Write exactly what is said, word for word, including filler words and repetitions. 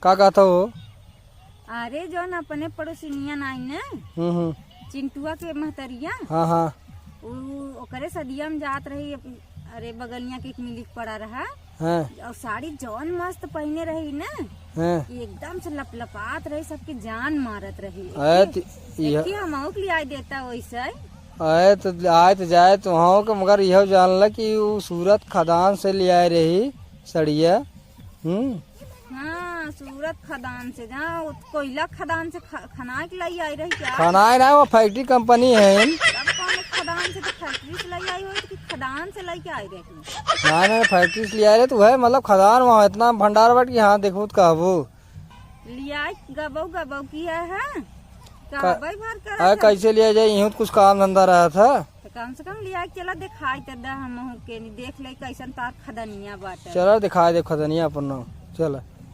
का कहत हो? अरे, जौन अपने पड़ोसिनिया नाई न, हम्म, हम्म। चिंटुआ के महतरिया, हाँ, हाँ। उ, ओकरे सदिया में जात रही, अप-, अरे, बगलिया के एक मिलिक पड़ा रहा। हाँ। और साड़ी जौन मस्त पहिने रही न, हाँ। कि एकदम से लपलपात रही, सबके जान मारत रही। अरे, त-, यह देखिए, हमहू के लियाई देता वैसे। अरे, त आए त जाए त वहाँ के, मगर यह जान ल कि उ सूरत खदान से लियाए रही सड़िया। हम्म। हाँ, सूरत खदान से, जहाँ उ कोयला खदान से ख-, खनाए के लाई आई रही क्या? खनाए ना, वो फैक्ट्री कंपनी है। तब कौन एक खदान से, तो फैक्ट्री से लाई आई होई कि खदान से लाई के आई रही? ना, ना, फैक्ट्री से लियाए रहे, तो है, मतलब, खदान वहाँ इतना भंडार बट कि हाँ, देखबू तो कहबू। लियाई गबऊ गबऊ की है, है? का-, कहबई भर कर अरे, कैसे लिया जाए, यूं तो कुछ काम धंधा रहा था। तो कम से कम लिया के चला, दिखाई तो दे हमहू के, देख ले कैसन तार खदनिया बाटे। चला, दिखाई दे खदनिया अपन नाम, चला।